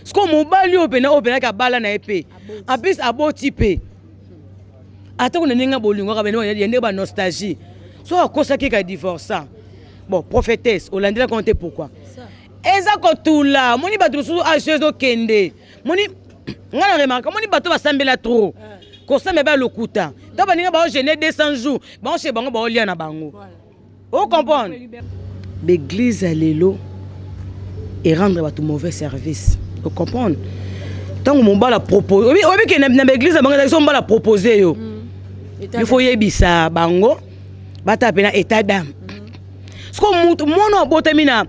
Sikoyo mobali oyo mpena oyo mpenaki abala na ye mpe en plus aboti mpe ata kuna ndenge bolingo kaka ya ndenge ba nostalgie soki akosaki ka divorça bon prophétesse olandelaka ngo te pourquoi eza kotula moni bato mosusu age ezokende moni ngai na remarka moni bato basambela trop eh. kosambela ba lokuta to baninga bao gene 200 jours bango bango baolia na bango o comprendre baeglise ya lelo erendre bato mauvais service o comprendre ntango mobali apropose oyebi ke na baeglise na bango ezalaki so mobali apropose yo mm. il faut oyebisa bango batala mpena état d'âme mm. siko moto mwana abotami na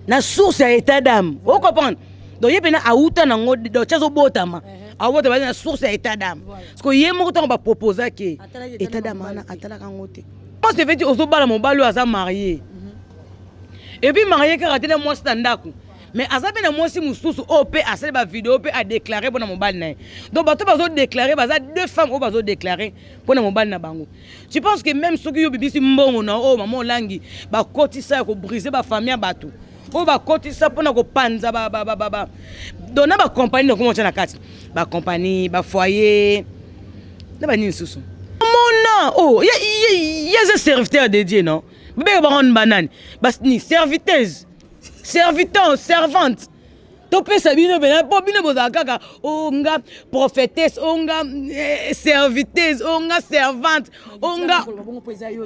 na source ya état d'âme o comprendre donc ye mpena awuta nango donc ti azobotama eh. abotama na source ya état d'âme siko ye moko ntango baproposaki état d'âme wana atalaka yango te Moi je veux dire ozobala mobali oyo aza marié. Mhm. Et puis marié kaka te na mwasi na ndako. Mais aza mpe na mwasi mosusu oyo mpe asali ba video mpe a déclaré mpo na mobali na ye. Donc bato bazo déclaré baza deux femmes oyo bazo déclaré mpo na mobali na bango. Tu penses que même soki yo bibisi mbongo na oyo mama olangi bakotisa ya ko briser ba famille ya bato oyo bakotisa mpo na kopanza ba ba ba ba donc na ba compagnie na komotya na kati ba compagnie ba foyer na banini lisusu mona oh ye aza serviteur de dieu non babeka bango banani ni serviteuse serviteur servante topesa bino pena mpo bino bozala kaka o oh, nga prophétesse o oh, nga eh, serviteuse o oh, nga servante o nga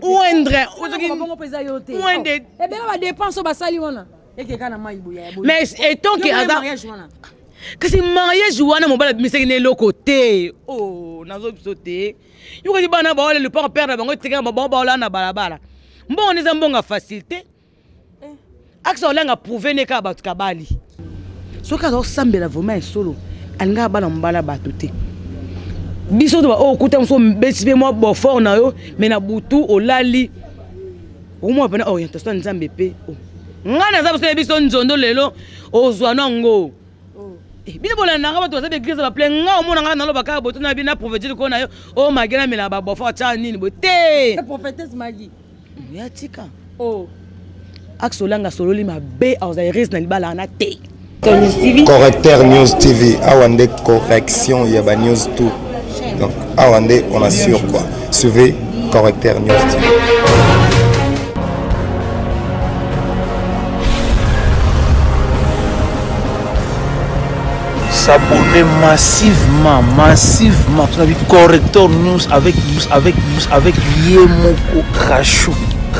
oindre oindre ebele badepense oyo basali wana ekeka na mai boye mais etant que aza kasi mariage wana mobali abimisaki na eloko te o oh, nazo biso te yokaki bana baola lupango pere na bango etikaka bango baola na balabala mbongo wana eza mbongo ya facilité eh. akisa olanga prouve ne kaka bato kabali soki aza kosambela vraiment ya solo alingaka bana mobala bato te biso to baoyo okuta mosu obeti mpe mwa bofort na yo me na butu olali okomona mpena orientation ya nzambe mpe oh. ngai naza biso biso nzondo lelo ozwa nango oh. eh, bino bolandanga bato baza baeglise baple ngai omona ngai naloba kaka boto na bino na prophétise likolo na yo o oh, magi namela babofo atya nini boye te eh, prophétesse magi ya tika oh. axe olanga asololi mabe azala heureuse na libala wana te Correcteur News TV, awa nde correction ya ba news tout. Donc awa nde on assure quoi. Suivez Correcteur News TV. S'abonner massivement, massivement. Correcteur News avec avec avec Yemoko Rachou,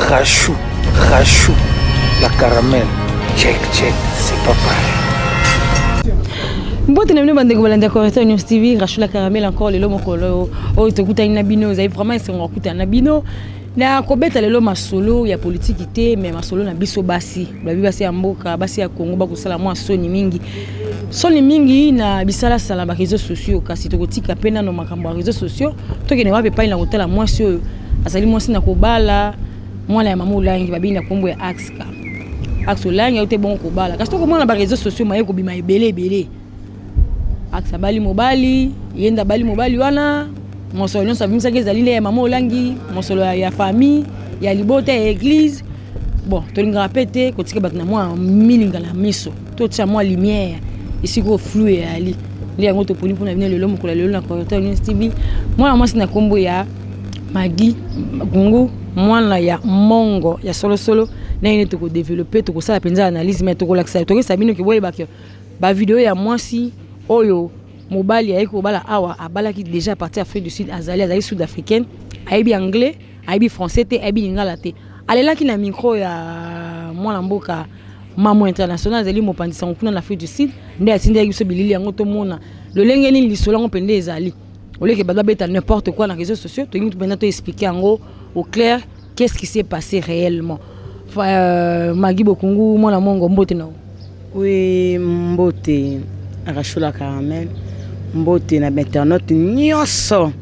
Rachou, Rachou, la caramel. Check, check, c'est pas pareil. Mbote na bino bandeko balandi ya Correcteur News TV, Rachou la caramel encore lelo mokolo oyo tokutani na bino, ezali vraiment esengo kokutana na bino. Na kobeta lelo masolo ya politiki te, mais masolo na biso basi, babi basi ya mboka, basi ya Congo bakosala mwa soni mingi. Soni mingi na bisalasala ba réseaux sociaux, kasi tokotika mpe nano makambo ya réseaux sociaux, tokende wapi epai na kotala mwasi oyo azali mwasi na kobala mwana ya mama Olangi babengi na kombo ya Axka. Axe Olangi auti bongo kobala, kasi tokomona ba réseaux sociaux maye kobima ebele ebele. Axe abali mobali, ye nde abali mobali wana, mosolo nyonso abimisaki ezali nde ya mama Olangi, mosolo ya famille, ya libota, ya église. Bon, tolingaka mpe te kotika bato na mwa milinga na miso, totia mwa lumière esika oyo flou eyali. Nde yango toponi mpona bino lelo mokolo ya lelo na Correcteur News TV. Mwana mwasi na kombo ya Maggie Gungu, mwana ya mongo ya solosolo, na ye nde tokodevelope, tokosala mpenza analyse, mais tokolakisa, tokesa bino ke boyeba ke ba video ya mwasi oyo mobali ayeki kobala awa abalaki déjà à partir Afrique du Sud, azali azali sud africaine, ayebi anglais, ayebi français te, ayebi lingala te. Alelaki na micro ya mwana mboka Mamo International, azali mopanzi sango kuna na Afrique du Sud, nde atindaki biso bilili yango tomona lolenge nini lisolo yango mpenza ezali. Oleke bato babeta n'importe quoi na réseaux sociaux, tolingi mpenza to expliquer yango au clair qu'est-ce qui s'est passé réellement. Maggie Bokungu, mwana mongo, mbote na yo. Oui, mbote Rachou la caramel, mbote na internaute nyonso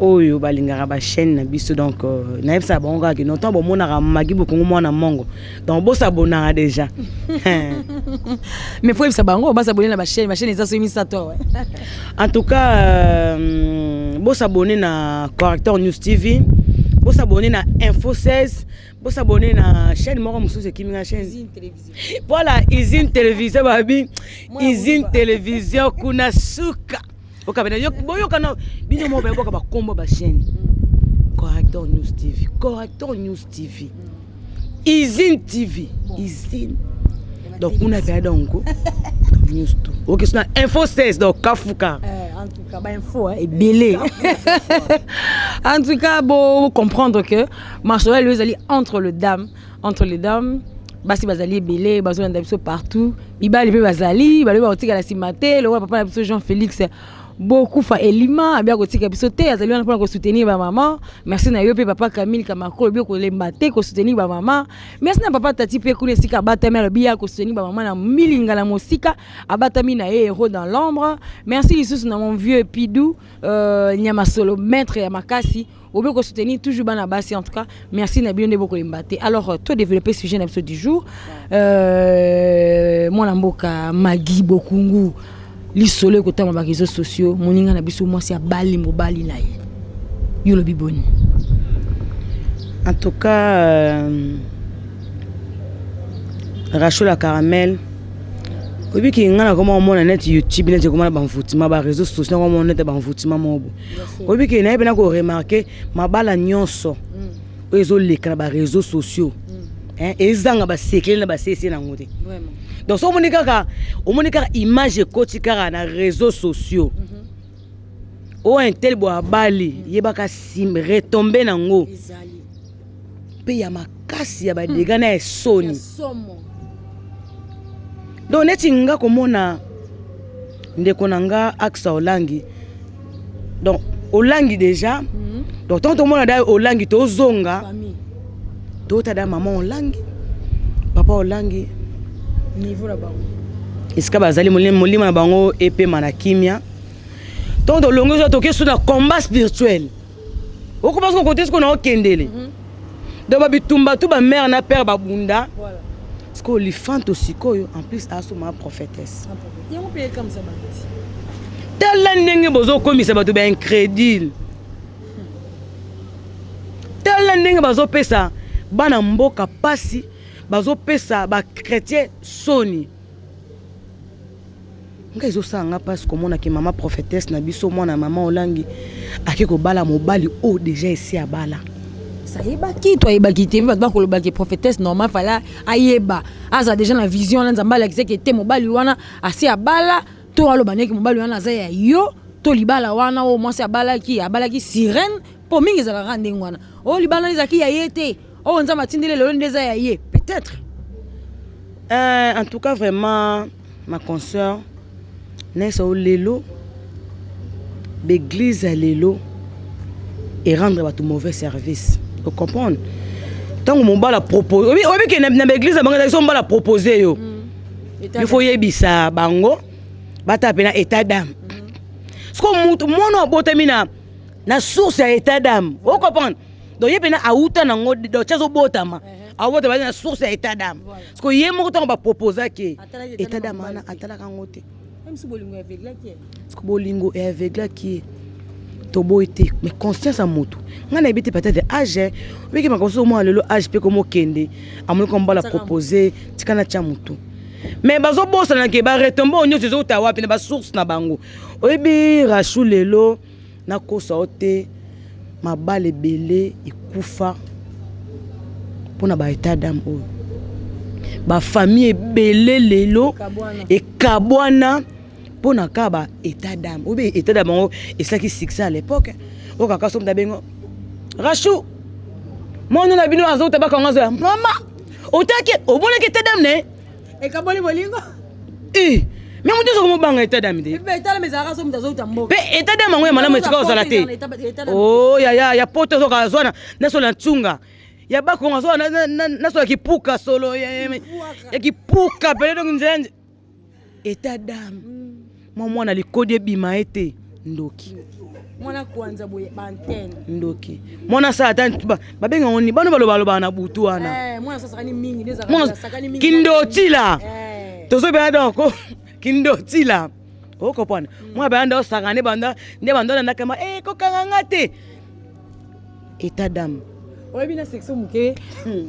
oyo balingaka ba chaîne na biso. Donc nayebisaka bango kaka ke ntango bomonaka Maggie Bokungu mwana mongo, donc bosabonaka déjà. Mais faut yebisa bango basabone na ba chaîne, ba chaîne eza soki misato. En tout cas, bosabone na Correcteur News TV, Bosabone na Info 16, bosabone na chaîne moko mosusu ekimi nga chaîne. Voilà, Usine Télévision babi. Usine Télévision kuna suka. Okabena yo boyoka na bino moko bayoka ba kombo ba chaîne. Corrector News TV, Corrector News TV. Usine TV, Usine. Donc kuna pe donc news tout. OK, so na Info 16 donc Kafuka. Eh, en tout cas, ba info hein, ebele. En tout cas, bo comprendre que masolo lelo ezali entre le dame, entre les dames. Basi bazali ebele, bazolanda biso partout. Mibali mpe bazali, balobi bakotikala nsima te. Lokola papa na biso Jean Félix bokufa elima abia kotika biso te, azali wana mpona kosoutenir bamama. Merci na yo mpe papa Camille Kamako, olobi kolemba te kosoutenir bamama. Merci na papa Tati mpe kuna esika abatami, alobi ya kosoutenir bamama na milinga na mosika, abatami na ye héros dans l'ombre. Merci lisusu na mon vieux Pidou Nyamasolo, maître ya makasi, obi kosoutenir toujours bana basi. En tout cas, merci na bino nde bokolemba te. Alors to développer sujet na biso du jour, mwana mboka Magi Bokungu, lisolo ekotama ba réseaux sociaux, moninga na biso mwasi abali mobali na ye, yo lobi boni? En tout cas, Rachel la Caramel, oyebiki nga na koma omona neti YouTube, neti ekoma na bamvutima ba réseaux sociaux, nakoma omona neti bamvutima moko boye. Oyebiki nayebi na koremarquer mabala nyonso oyo ezoleka na ba réseaux sociaux, hein, ezanga basekele na basese nango te. Donc so omoni kaka image ekoti kaka na réseaux sociaux oyo un tel boye abali, yebaka sim retombe nango mpe ya makasi ya badega na ya soni. Donc neti nga komona ndeko na nga Aksa Olangi, donc Olangi déjà, donc ntango tomona da Olangi, tozonga tota da mama Olangi, papa Olangi, esika bazali, molimo na bango epema na kimia. Ntango tolongi ozo toke so na combat spirituel, okoma soko kote siko na okendele. Donc babitumba tu bamare na père babunda sikoyo lifanto sikoyo, en plus asoma prophétesse. Tala ndenge bozokomisa bato baincrédule, tala ndenge bazopesa bana mboka pasi, bazopesa bachrétien soni. Ngai ezosala nga mpasi komonaki mama prophétesse na biso, mwana mama Olangi, ake kobala mobali oyo déjà esi abala. Sayebaki to ayebaki te? Mpe bato bakolobaki prophétesse normal fala ayeba, aza déjà na vision wana, Nzambe alakisaki te mobali wana asi abala, to aloba ndenge mobali wana aza ya yo, to libala wana oyo mwasi abalaki, abalaki sirène, mpo mingi ezalaka ndenge wana, oyo libala wana ezalaki ya ye te, oyo Nzambe atindeli lelo nde eza ya ye peut-être. En tout cas vraiment, ma consoeur, nayesa o lelo baeglise ya lelo erendre bato mauvais service. Ocomprendre, ntango mobali apropose, oyebi ke na baeglise na bango ezalaki so mobali apropose yo, il faut yebisa bango bata mpe na état d'âme. Siko mutu mwana abotami na source ya état d'âme, ocomprendre? Donc ye mpena auta nango, donc ti azobotama, abotama na source ya état d'âme. Siko ye moko ntango baproposaki état d'âme wana, atalaka yango te. Siko bolingo eaveuglaki ye. Toboyi te, mais conscience ya motu, ngai nayebi te, peut-être âge obiki makambo mosusu omona lelo, âge mpe komokende, amoni ko mobala propose, tika na tia motu. Mais bazobosana ke baretombe oyo nyonso ezouta wapi? Na basource na bango. Oyebi Rachu, lelo nakosa o te, mabala ebele ekufa mpona baétat d'âme oyo, bafamille ebele lelo ekabwana mpona kaka ba état d'âme. Oyebi état d'âme yango esalaki succès à l'époque oyo kaka so moto abengo Rachu, mwana na bino azouta bakango, azoya, mama otaki omonaki état d'âme na ye. Ekaboli bolingo. Eh, mais moto nyonso komobanga état d'âme te. Mpe Mpe état d'âme yango ya malamu esika ozala te. O ya ya poto ozoka azwa na solo ya ntunga ya bakongo, azwa na solo ya kipuka, solo ya kipuka pele. Donc nzela état d'âme, mwa mwana likodi ebima ye te, ndoki. Mwana kwanza boye bantene. Ndoki mwana asala ata babengango nini, bano balobalobaka na butu wana. Kindotila tozobela, donc kindotila, okopwana mwana baya osaka nde banda nde banda olandakama kokanga nga te, état d'âme. Oyebi na section moke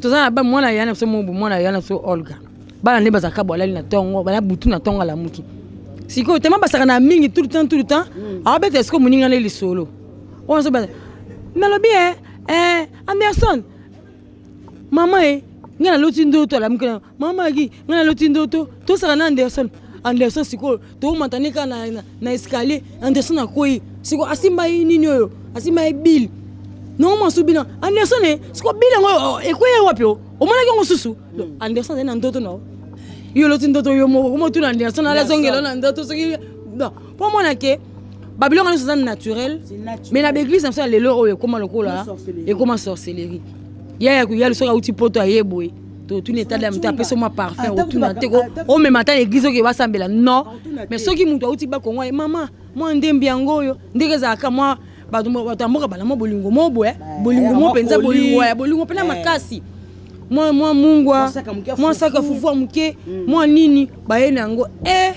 toza na ba mwana ya na biso mobu, mwana ya na biso Olga, bana nde bazalaka bo alali na ntongo, bala butu na ntongo alamuki. Sikoyo tema basaka na mingi tout le temps, tout le temps aobeta. Sikoyo moninga na lisolo oyo azo nalobi e Anderson, mama e ngai naloti ndoto, alamuki na mama aki, ngai naloti ndoto tosaka na Anderson. Anderson sikoyo tomatani kaka na escalier, Anderson akwei. Sikoyo asimba ye nini oyo, asimba ye bile nongo masu bino Anderson e sikoyo bile yango ekweya wapi? O omonaki yango susu. Anderson azali na ndoto na yo, oloti ndoto yo moko, komo tuna Anderson ala azongela na ndoto soki non, mpo omona ke babiloko nyonso eza naturel. Mais na baeglise na biso ya lelo oyo ekóma lokola ekóma sorcellerie. Ya ya soki auti poto, aye boye, totuni etali ya moto, apesi mwa parfum, otuna te omema ata na église oke basambela. Non, mais soki moto auti Bakongo, aye, mama mwa ndembi yango oyo, ndenge ezalaka mwa bato ya mboka bana mwa bolingo mo boye, bolingo mo mpenza, bolingo ya bolingo mpena makasi, mwa mungwa, mwa saka fufu ya moke, mwa nini, baye na yango e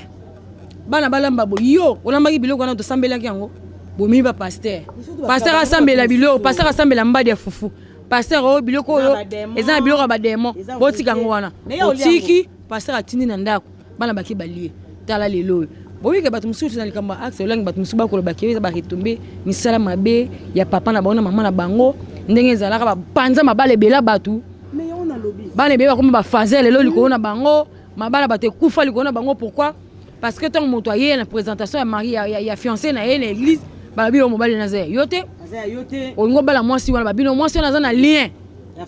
bana balamba boye. Yo olambaki biloko wana, tosambelaki yango, bomimi bapasteur, pasteur asambela biloko, pasteur asambela mbadi ya fufu, pasteur oyo biloko oyo eza na biloko ya badémon, botika yango wana. Otiki, pasteur atindi na ndako, bana bake balie. Tala lelo oyo boyike bato mosusu na likambo ya axe olangi, bato mosusu bakoloba ke eza baretombées, misala mabe ya papa na bango na mama na bango, ndenge ezalaka bapanza mabala ebela bato, bana ebele bakoma bafaze lelo likolo na bango, mabala bato ekufa likolo na bango. Pourquoi? Parce que ntango moto aye na présentation ya mari ya fiancé na ye na église, balobi yo mobali naza ya yo te, olingi obala mwasi wana, babino mwasi wana aza na lien ya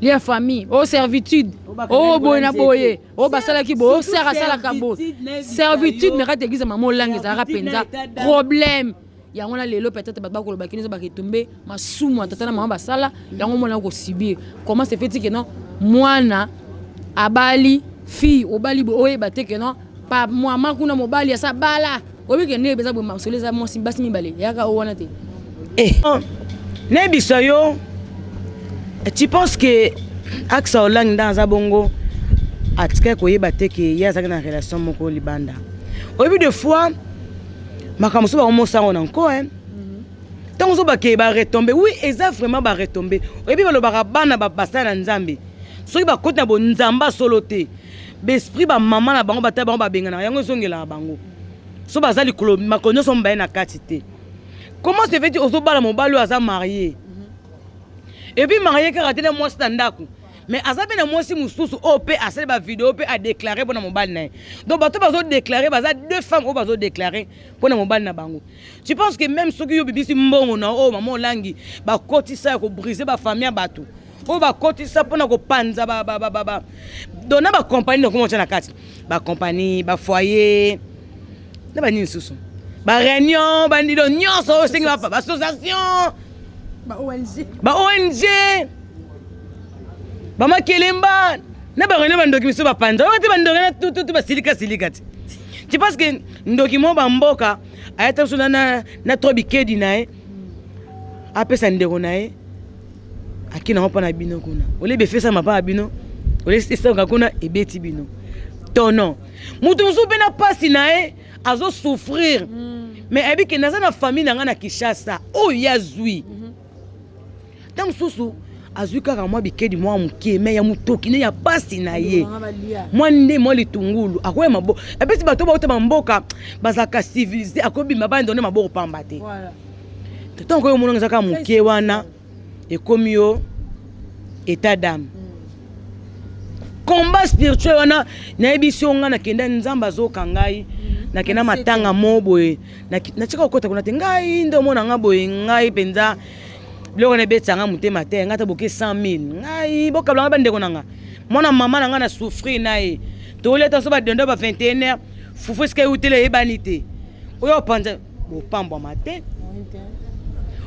lien famille o servitude o boye na boye oyo basalaki boye, osere asalaka boye, servitude. Na kati église mama Olangi ezalaka mpenza problème yango. Na lelo peut-être bato bakoloba kini eza baretombe, masumu ya tata na mama basala yango, mwana akosubir. Comment se fait-il que non, mwana abali fille, obali boye, oyeba te ke non, pa mama kuna mobali asa bala, oyebi ke ndenge eza boye, masolo eza mwasi basi mibale yaka o wana te? Eh, nayebisa yo, tu penses que Axa Olangi nde aza bongo, atikaki koyeba te ke ye azalaki na relation moko libanda? Oyebi, des fois makambo mosusu bakomosango na nko ntango ozobake baretombées. Oui, eza vraiment baretombées. Oyebi, balobaka bana basala na Nzambe, soki bakoti na bonzambe solo te, baesprit bamama na bango, bata bango babenganaka yango, ezongelaka bango. So baza likolo, makolo nyonso mobaye na kati te. Comment se fait ozobala mobali oyo aza marié, et puis marié kaka te na mwasi na ndako, mais aza mpe na mwasi mosusu oyo mpe asali bavideo mpe adéclaré mpona mobali na ye? Donc bato bazodéclaré, baza deux femmes oyo bazodéclaré mpona mobali na bango. Tu penses que même soki yo bibisi mbongo na oyo mama Olangi bakotisa ya kobrise bafamille ya bato, oyo bakotisa mpona kopanza donc na bacompagnie, nakoma otya na kati bacompagnie, bafoyer na banini lisusu, baréunion, bandido nyonso oyo osengi, baassociation, ba ONG, bamakelemba na baréunion, bandoki misusu bapanza oyo te, bandoki na tututu basilika silika te. Tu penses que ndoki mo bamboka ayata biso na tro bikedi na ye, apesa ndeko na ye, aki nango mpo na bino kuna, olebi efesama mpa na bino, olesanka kuna, ebeti bino tono. Moto mosusu mpe na mpasi na ye azosouffrir, mais ayebi ke naza na famille na ngai na Kinshasa oyo ye azwi. Ntango mosusu azwi kaka mwa bikedi mwa moke, me ya motoki ne ya pasi na ye, mwa nde mwa litungulu, akoya maboko apesi bato bauta bamboka bazalaka civilisé, akobima bandone maboko pamba te. Ntango oyo omonanga eza kaka moke wana, ekomi yo état d'âme, combat spirituel wana. Nayebi si yo, ngai nakenda, Nzambe azoka ngai, nakenda matanga mo boye, natika kokota kuna te. Ngai nde omona nga boye, ngai mpenza biloko na ebetisa motema te. Ngai ta boke 100 000, ngai bokabla nga bandeko na nga, mwana mama na ngai na souffrir na ye, toleta so badendo ba 21 heure, fufu esika eutele eyebani te, oyo opanza bopambwama te.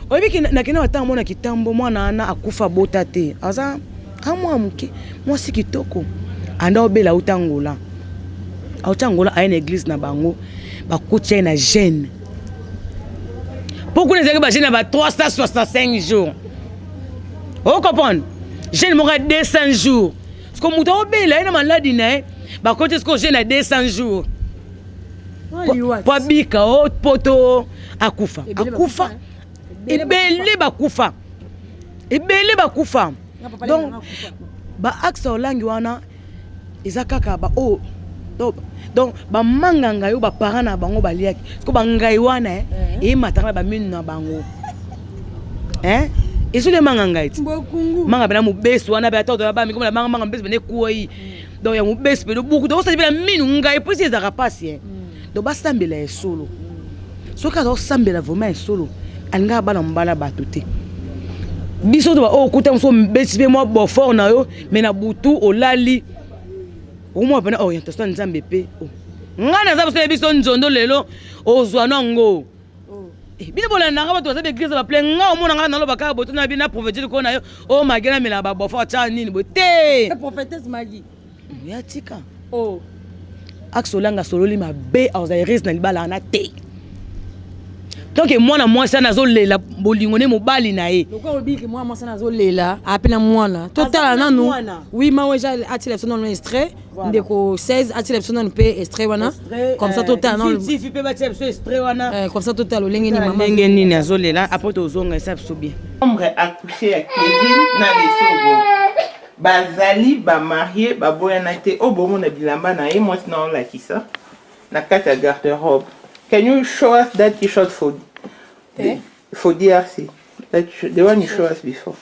Oyebi, nakende matanga mona kitambo, mwana wana akufa, bota te, aza amwa moke, mwasi kitoko, anda obela, auta Ngola, auta Ngola, aye na église na bango, bakuti ye na jeûne, mpo kuna ezalaki bajeûne ya ba 365 jours, ocomprendre, jeûne moko ya 200 jours. Parce que moto aobela ye na maladi na ye, bakoti siko jeûne ya 200 jours po abika o poto, akufa, akufa, ebele bakufa. Ebele bakufa. Donc ba axe olangi wana eza kaka ba oyo donc, donc bamanga ngai oyo baparent na bango baliaki siko bangai wana eh, eh. emataka na baminu na bango eh? ezoli manga ngai ti manga pena mobesu wana pe ata bami komona manga manga mobesu pena ekwei mm. donc ya mobesu pena obuku donc osali pena minu ngai mpo esi ezalaka mpasi eh. mm. donc basambela ya solo mm. soki aza kosambela vraiment ya solo alingaka bana mobala bato te biso to baoyo okuta mosu obeti mpe mwa bofort na yo me na butu olali okomona mpena orientation ya nzambe mpe oh. ngai naza biso biso nzondo lelo ozwa nango oh. eh, bino bolandanga bato baza baeglise baple ngai omona ngai naloba kaka boto na bino na prophétie likolo na yo o oh, magi namela babofort tya nini boye te prophétesse magi ya tika oh. Axe Olanga asololi mabe azala heureuse na libala wana te donc mwana mwasi wana azolela bolingo ne mobali na ye lokola olobiki mwana mwasi wana azolela ape na mwana totala nanu wi mawa eja atila biso nanu extrait ndeko 16 atila biso nanu mpe extrait wana comme ça totala nanu mpe batia biso extrait wana eh, comme ça totala lolenge nini mama ndenge nini azolela apres tozonga esa biso bien chambre à coucher ya Kevin na Lesogo Bazali ba marie baboyana te oyo bomona bilamba na ye mwasi na olakisa na kati ya garde robe can you show us that t-shirt for eh? for DRC that the one you show us before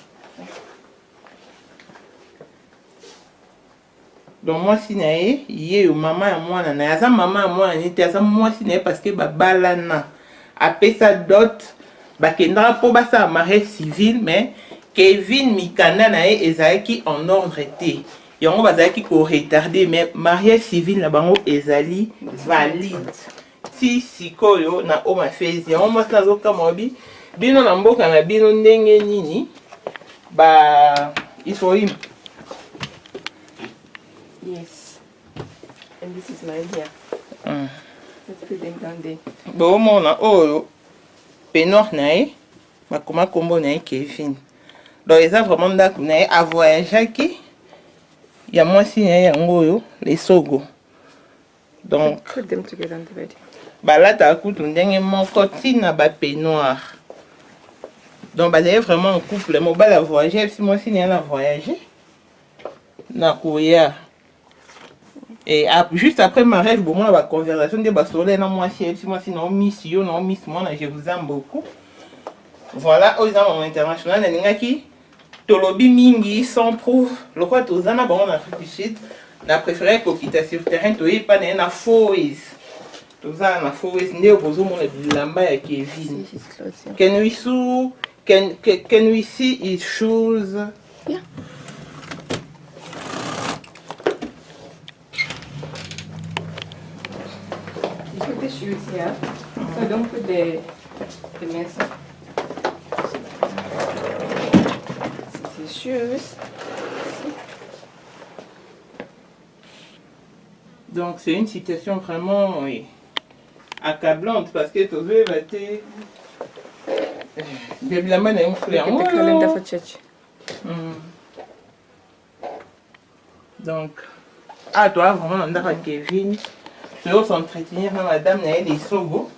donc mwasi na ye yeyo mama ya mwana na ye aza mama ya mwana ne te aza mwasi na ye parce que babalana apesa dot bakendaka mpo basala mariage civil mais Kevin mikanda na ye ezalaki en ordre te yango bazalaki ko retarder mais mariage civil na bango ezali valide ti sikoyo na home affairs yango mwasi nazokamwa bi bino na mboka na bino ndenge nini ba it's for him yes and this is mine here mm. let's put them down there bomona oyo peignoir na ye bakoma nkombo na ye Kevin donc eza vraiment ndako na ye avoyageaki ya mwasi na ye yango oyo lesogo donc balataka kutu ndenge moko ntina ba peignoir donc bazali vraiment en couple mobali avoyage ayebisi mwasi na ye na voyage na koya Et juste après mariage bomona ba conversation nde basolola na mwasi ayebisi mwasi na miss yo na miss mwana je vous aime beaucoup voilà oyo eza mama international nalingaki tolobi mingi sans preuve lokola toza na bango na Afrique du Sud na préféré kokita sur terrain toye epa na ye na Foways toza na Foways nde bozomona bilamba ya Kevin can we see can, can, can we see his shoes yeah You put the shoes here, so don't put the, the mess. This is shoes. Donc c'est une situation vraiment oui, accablante parce que tozoyeba te bilamba na ye mosusu yango Donc, ah, toi, vraiment, on a Kevin. Tu vas s'entretenir na madame na ye Lesogo.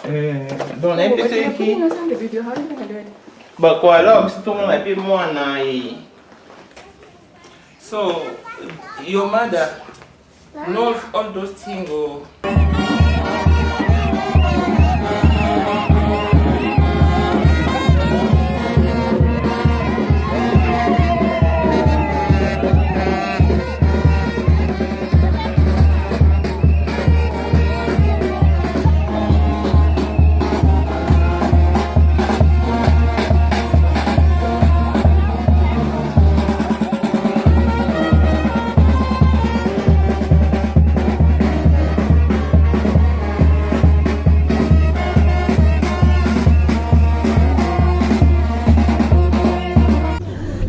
Euh, donc, nayebi te soki bakoala biso tomona mpe mwana ye so your mother knows all those things or...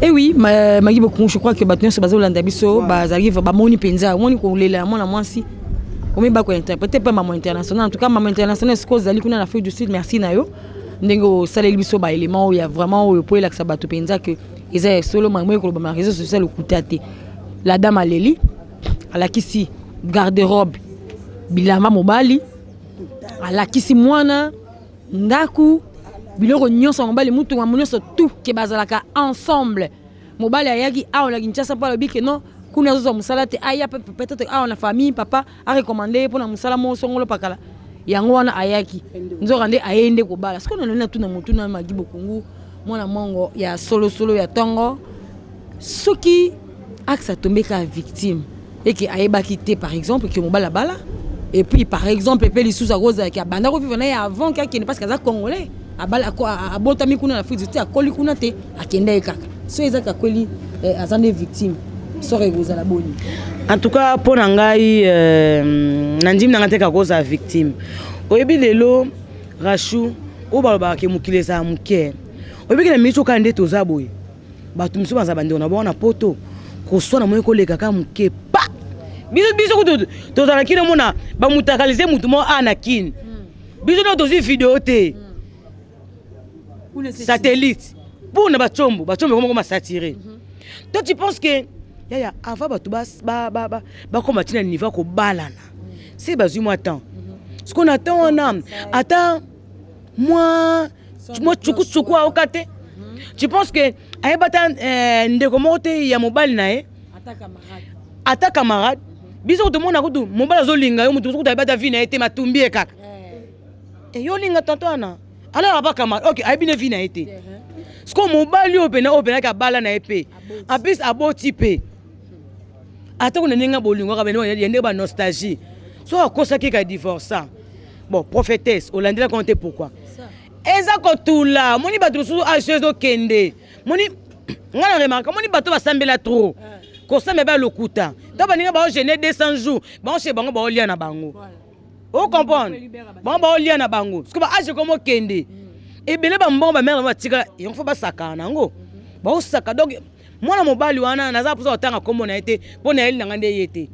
Eh oui, Magui Bokungu, je crois que bato nyonso bazolanda biso bazalaki bamoni mpenza omoni kolela ya mwana mwasi omoni bakointerprete mpe mama international en tout cas mama international sikoyo ozali kuna na Afrique du Sud merci na yo ndenge osaleli biso baélément oyo ya vraiment oyo mpo elakisa bato mpenza ke eza ya solo makambo ekoloba na réseau social lokuta te la dame aleli alakisi garde robe bilamba mobali alakisi mwana ndaku. Biloko nyonso ya mobali, mutuka nyonso tout ke bazalaka ensemble. Mobali ayaki awa na Kinshasa mpo alobi ke non, kuna azozwa mosala te, aya pe peut-être awa na famille papa arecommande ye mpona mosala moko songolo pakala. Yango wana ayaki. Nzoka nde aye nde kobala. Sikoyo naloni natuna motuna Magi Bokungu, mwana mongo ya solo solo ya tongo, soki Axe atombe kaka victime et que ayebaki te par exemple que mobali abala, et puis par exemple pe lisusu akozala ke abanda kovivre na ye avant ke akende parce que aza congolais, abala abotami kuna na Afrique du Sud, akoli kuna te, akenda ye kaka. So eza kakweli eh, aza nde victime, soko ekozala boni? En tout cas mpo na ngai nandimi na ngai te kakozala victime. Oyebi lelo Rachou oyo balobaka ke mokili ezala moke, oyebi ke na miniti oyo kaka nde toza boye, bato mosusu bazala bandeko na bango na poto, koswana moye koleka kaka moke pa biso biso kutu tozala kino mona bamutakalize mutu moko a na kini biso nde tozwi video te satellite pour na bacombo bacombo ekoma koma saturé. Toi tu penses que yaya avant bato bakoma ntina niveau ya kobalana se bazwi mwa temps, sikoyo na temps wana ata mwa mwa cukucuku aoka te. Tu penses que ayeba ata ndeko moko te ya mobali na ye, ata camarade? Biso tomona kutu mobali azolinga yo, moto mosusu kutu ayeba ata vie na ye te, matumbi ye kaka. Yo olinga tonton wana alors aba camarade, ok, ayebi ne vie na ye te. Sikoyo mobali oyo pena oyo penaki abala na ye mpe en plus aboti mpe, ata kuna ndenge bolingo kaka ya ndenge banostalgie, so akosaki ka divorça. Bon, prophétesse, olandelaka ngo te. Pourquoi eza kotula? Moni bato mosusu age ezokende, moni ngai na remarque, moni bato basambela trop, kosambela ba lokuta to baninga baogene 200 jours, baoshe bango baolia na bango, ocomprendre, bango baolia na bango. Siko ba age komo okende ebele, bambongo bamere bango batikala yango, fo basakana na yango, baosaka. Donc mwana mobali wana naza mposa kotanga nkombo na ye te mpo na yeli na ngai nde ye te.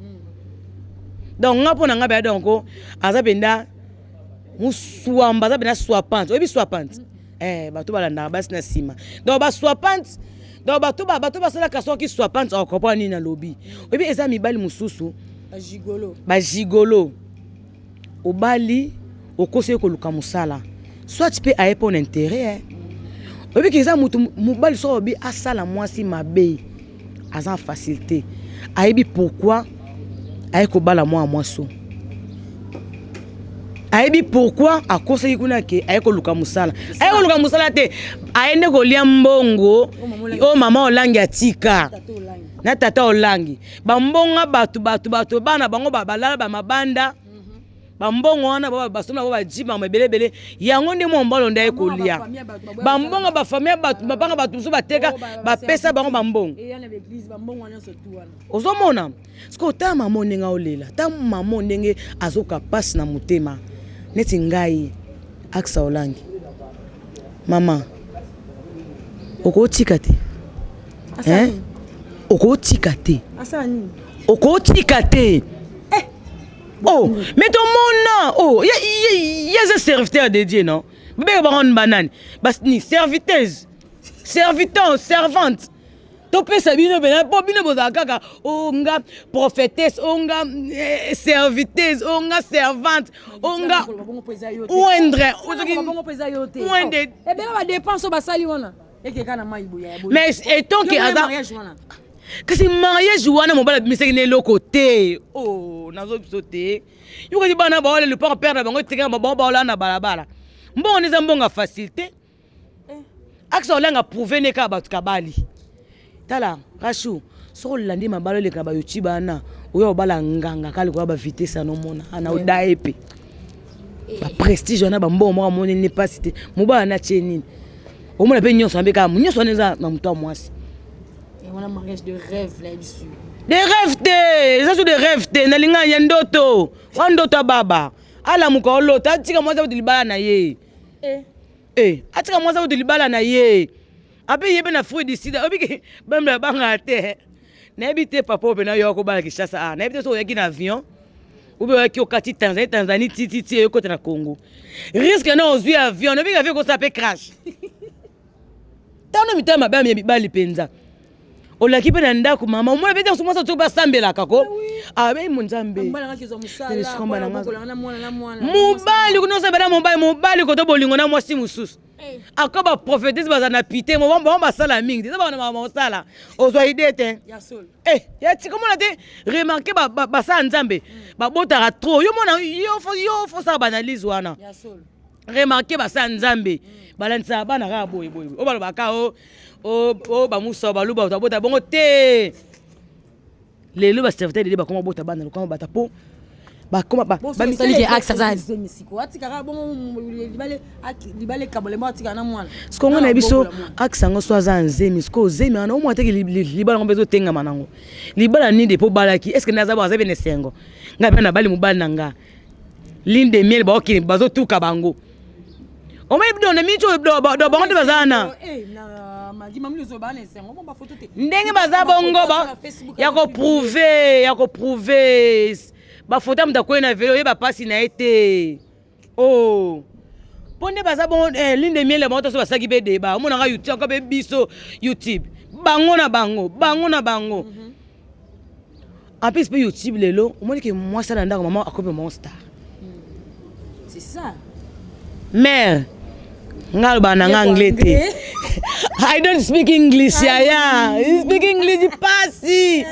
Donc nga mpo na ngai baya, donc aza mpenza muswamba, aza mpenza swapante. Oyebi swapante? Bato balandaka basi na nsima, donc baswapante. Donc bato basalaka soki swapante, ocomprendre nini nalobi. Oyebi eza mibali mosusu bagigolo, obali okosi ye koluka mosala, soit mpe aye mpo na intérêt. Oyebi ke eza motu mobali soki alobi asala mwasi mabe, aza facilité, ayebi pourquoi aye kobala mwana mwasi, ayebi pourquoi akosaki kuna ke aye koluka mosala. Aye koluka mosala te, aye nde kolia mbongo oyo mama Olangi atika na tata Olangi, bambonga bato bato bato bana bango balala bamabanda, bambongo wana basomba bango bajibama ebele ebele. Yango nde mwa mobali nde aye kolia bambongo bafamille bato, mabanga bato mosusu bateka, bapesa bango bambongo. Ozomona sikoyo, ta mama ndenge aolela, ta mama ndenge azoka mpasi na motema. Neti ngai Aksa Olangi, mama okotika te, okotika te, okotika te. Oh, mais tomona, oh, ye aza serviteur de Dieu, non? Babeka bango banani, ni serviteuse, serviteur, servante. Topesa bino pena mpo bino bozala kaka o nga prophétesse, o nga serviteuse, o nga servante, o nga oindre. Oindre ebele badepense oyo basali wana ekeka na mai boya. Mais étant que aza kasi mariage wana, mobali abimisaki na eloko te. O nazo biso te, yokaki bana baolela lupango père na bango etikaka bango, baolala na balabala. Mbongo wana eza mbongo ya facilité. Akisa Olanga prouve ne kaka bato kabali. Tala Rashu, soki olandi mabala oleka na bayoutube wana, oyo obala nganga kaka likoya bavitese wana, omona ana oda ye mpe baprestige wana, bambongo moko amoneli ne mpasi te. Mobala na tie nini, omona mpe nyonso ambe kaka nyonso wana eza na moto ya mwasi. Mariage de rêve na biso. De rêve te, eza so de rêve te, nalinga ya ndoto wa ndoto ya baba alamuka olota, atika mwasi akuti libala na ye. Atika mwasi akuti libala na ye, ape ye mpe na Fruit du Sud. Obiki bambe abangaka te, nayebi te papa oyo mpena yo akobala Kinshasa. A nayebi te soki oyaki na avion ube oyaki okati Tanzanie, Tanzanie tititi eyokota na Congo, risque na ozwi avion, nayebiki avion ekosala mpe crash. Tano mitema mabe ya mibali mpenza. Olaki mpe na ndako mama, omona mpe ntango mwasi soki basambelaka ko abe mo Nzambe mobali kuna osambela mobali, mobali koto bolingo na mwasi mosusu ako baprofetise baza na pite bango basala mingi te, eza bana basala ozwa ide te. Eh, ya tika omona te, remarke basala Nzambe babotaka trop. Yo mona, yo fosala baanalyse wana, remarke basala Nzambe balandisaka bana kaka boye boye oyo balobaka o bamusa baluba babota bongo te. Lelo baserviteur lele bakoma bota bana lokama bata po bakoma siko ngo na biso axe yango so aza nzemi. Sikoyo zemi wana omona teke libala yango mpe ezotengama nango libala nini depo obalaki? Est ce que nde aza bo aza mpe na esengo? Ngai mpe nabali mobali na nga lune de miel, baokende bazotuka bango omoni do na miniti oyo do bango nde baza wana ndenge baza bongo ya koprouve, ya koprouve bafoto ya moto akwei na velo, oyeba mpasi na ye te. Oh, mpo nde baza bongo lune de miel ya bango, taso basalaki mpe deba omonaka YouTube aka mpe biso YouTube bango na bango, bango na bango. En plus mpe YouTube lelo omoni ke mwasi na ndako mama akomi mama star. C'est ça. Mère nga alobaka na nga anglais te, I don't speak English yaya, you speak English pasi.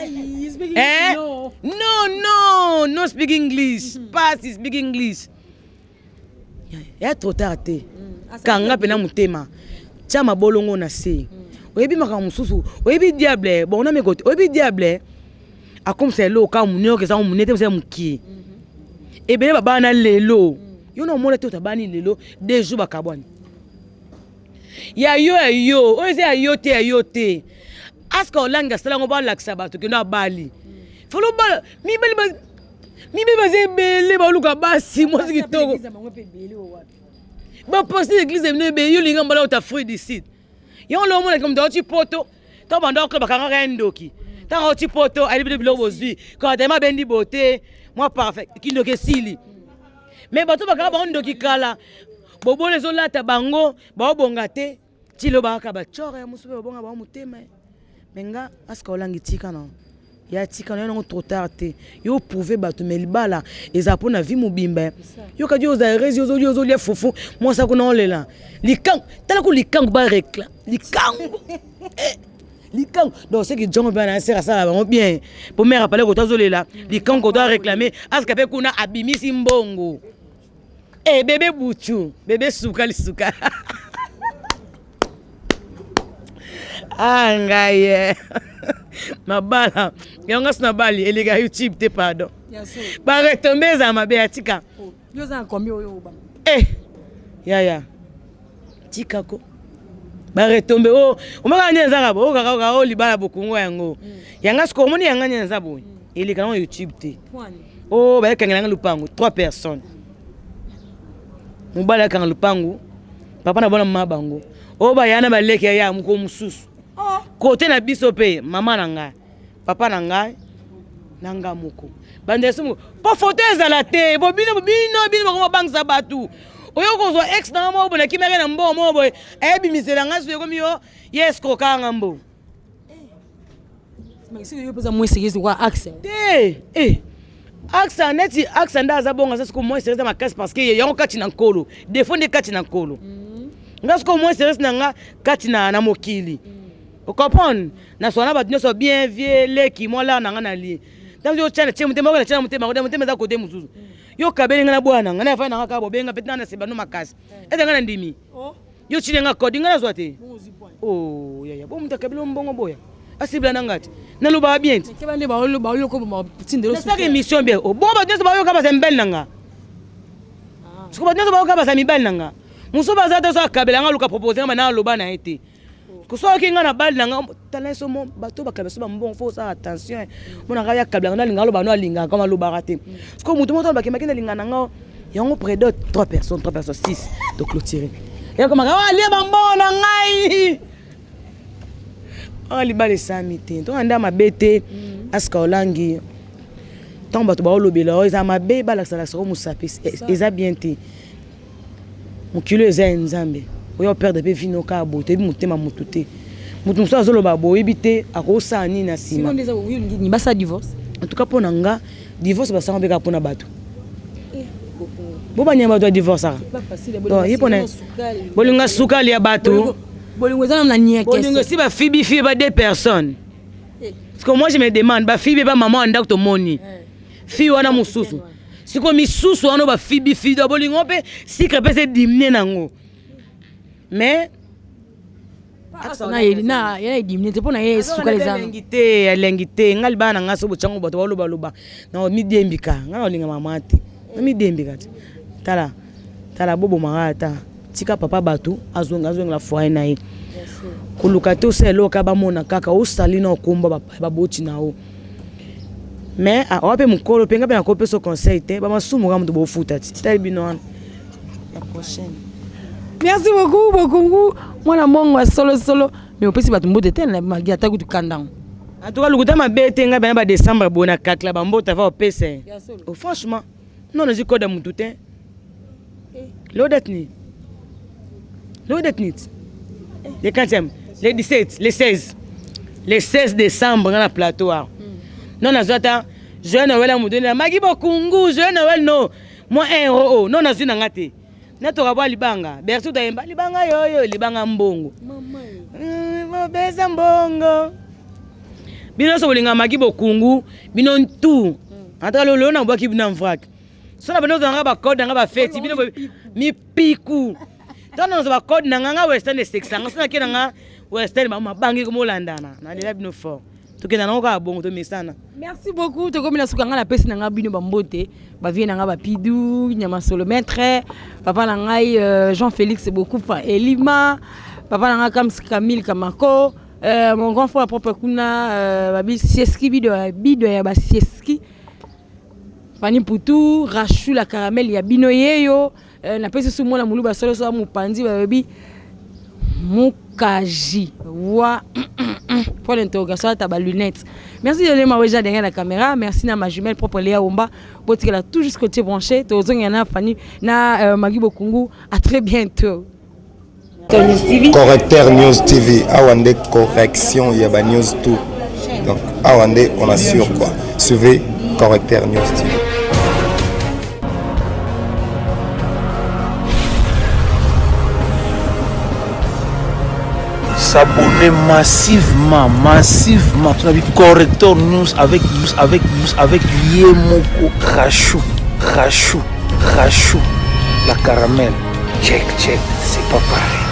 Eh? No, no, no speak English pasi, speak English ya trop tard te. Kanga mpena motema, tia mabolongo na se. Oyebi makambo mosusu, oyebi diable bon na meko te, oyebi diable akomisa eloko kaka monene oyo eza monene te, eza mokie. Ebele babana lelo yo na omona te, otabani lelo 2 jours bakabwani. Ya yo, ya yo oyo eza ya yo te, ya yo te. Aska olangi asala yango, balakisa bato kendo abali folo bala mibali, mibali baza ebele, baluka basi mwasi kitoko, baposte église bino ebele. Yo olinga mbala ota fruit du sud, yango lo omonaki moto auti poto, ntango banda okola bakangaka ye ndoki, ntango auti poto ayebi bino biloko bozwi kaka tellement abendi bote mwa parfait, kindoki esili. Mais bato bakanga bango ndoki kala, bobolo ezolata bango, baobonga te ti lelo bakaka bacore ya mosusu mpe babonga bango motema. Me nga aska olangi tika na ya tika na yo nango trop tard te, yo prouve bato. Me libala ezala mpo na vie mobimba. Yo kadi oza heureuse, ozolia, ozolia fufu, mwasi akuna olela likangu, tala ko likangu barekla likangu. Eh, likangu donc soki jongo mpe na sere asala bango bien po mare apale koto azolela likangu, koto aréclame aska mpe kuna abimisi mbongo. Eh, bébé buchu, bébé suka lisuka. Ah ngai ye mabala yango ngasi na bali eleka YouTube te, pardon, baretombe ezala mabe ya tika. Eh yaya, tikako baretombe o omaka nde ezaka bo okaka o libala bokongo yango yanga siko omoni yanga nde eza boye eleka nango YouTube te. O bayekangela nga lupango trois personnes, mobali akanga lupangu, papa na bona mama bango oyo baya na baleki ya moko mosusu kote na biso mpe mama na ngai, papa na ngai na nga moko bandeko moko mpo foto ezala te. Bo bino bino bino bakoma bangisa bato oyo kozwa ex na nga moko boye nakimaki na mbongo moko boye, ayebimisela ngai so ekomi yo ye escrokaka nga mbongo. Yo mpenza moins sérieuse lokola axe. Te, eh. Axa neti axa nde aza bongo, aza siko moins sérieuse makasi parce que yango kati na nkolo defo nde kati na nkolo. Nga siko moins sérieuse na nga kati na mokili, ocomprendre, naswana na bato nyonso bien vie leki mwa lar na nga na lie ntango yo tia motema oyo natia na motema kote motema eza kote mosusu. Yo kabeli nga na bwana na nga na afai na nga kaka bobenga mpe tina na sebano makasi ete nga na ndimi yo tili nga kodi nga nazwa te. Oh yaya, bo moto akabeli mbongo boya asibla na nga te, nalobaka bien te, nasaka émission bien. Bongo bato nyonso bayoka baza mibali na nga, siko bato nyonso bayoka baza mibali na nga mosusu baza te. So akabela nga, aluka propose nga bana aloba na ye te, soki nga na bali na nga tala so mo bato bakabela so bambongo, faut osala attention. Monaka ya kabelaka nga alinga aloba no alingaka kama alobaka te, siko moto moko bakembaki nalinga na nga yango prédot 3 personnes, 3 personnes 6 to clôturer yakomaka alie bambongo na ngai. Awa libala esami te, ntonga nde mabe te. Aska olangi ntango bato baolobela oyo eza mabe, balakisa mosapi eza bien te. Mokili oyo eza ya Nzambe, oyo operdre mpe vino kaka boye, toyebi motema motu te. Moto mosusu azoloba boyebi te akosala nini na nsima. Basala divorce. En tout cas mpo na nga, divorce basango mpe kaka mpo na bato. Bobanyama bato ya divorceaka. Ye mpona bolingo sukali ya bato. Bolingo eza na nieke. Bolingo si bafibi fibi ba deux personnes. Parce que moi je me demande bafibi ba maman ya ndako tomoni. Fille wana mosusu. Siko misusu wana bafibi fibi bolingo mpe sucre mpe se dimine nango. Mais na ye edimine te mpo na ye sukali eza elengi te, elengi te. Ngai libala na ngai so botyango bato balobaloba na midiembika, ngai naolinga mama te na midiembika te. Tala tala, bobomaka ata tika papa bato azonga, azongela foyer na ye. Koluka te osala eloko kaka bamona kaka osali na okomba baboti na yo. Mais awa mpe mokolo mpe ngai mpe nakopesa conseil te, bamasumu kaka moto bofuta ti tali bino wana la prochaine. Merci beaucoup Bokungu, mwana mbongo ya solo solo, mais opesi bato mbote te na magi ata kutu kandango. En tout cas lokuta mabe te, ngai bana ba décembre boye na kakla bambota va opesa. Oh, franchement non, nazwi code ya motu te. Lelo date nini? Lelo date nini? Le 4e, le 17, le 16, le 16 décembre nga na plateau awa. Non, nazwi ata joyeux Noël ya motu na magi Bokungu, joyeux Noël no mwa 1 euro o non, nazwi na nga te. Natoka bwa libanga bertu tayemba libanga yoyo libanga mbongo mobeza mbongo. Bino nyonso bolinga magi Bokungu, bino ntu ata lelo na bwaki bino en vrac. So na bino ozalanga bacode nanga bafeti bino mipiku ntango nazwa bacode na nga nga western esekisanga. So nake na nga western mabangi komolandana nalela bino fort, tokenda nango kaka bongo, tomesana. Merci beaucoup. Tokomi na suka. Ngai napesi na ngai bino bambote, bavie na ngai bapidu nyama solo, maître papa na ngai Jean Félix Bokufa Elima, papa na ngai Kams Camille Kamako, mon grand frère propre kuna, babi Sieski bido bido ya basieski Fani Putu Rachu la caramel ya bino yeyo. Napesi su mwana moluba solo so mopanzi balobi mukaji wa point d'interrogation ata ba lunettes. Merci de lema weja derrière la caméra. Merci na ma jumelle propre Léa Omba. Botikala tout juste côté branché. Tozonga na Fanny na Magui Bokungu. À très bientôt. Correcteur News TV, awa nde correction ya ba news tout. Donc awa nde on assure quoi. Suivez Correcteur News TV. S'abonner massivement, massivement. Tu as vu Corrector News avec avec avec Yemoko Rachou, Rachou, Rachou, la caramel. Check, check, c'est pas pareil.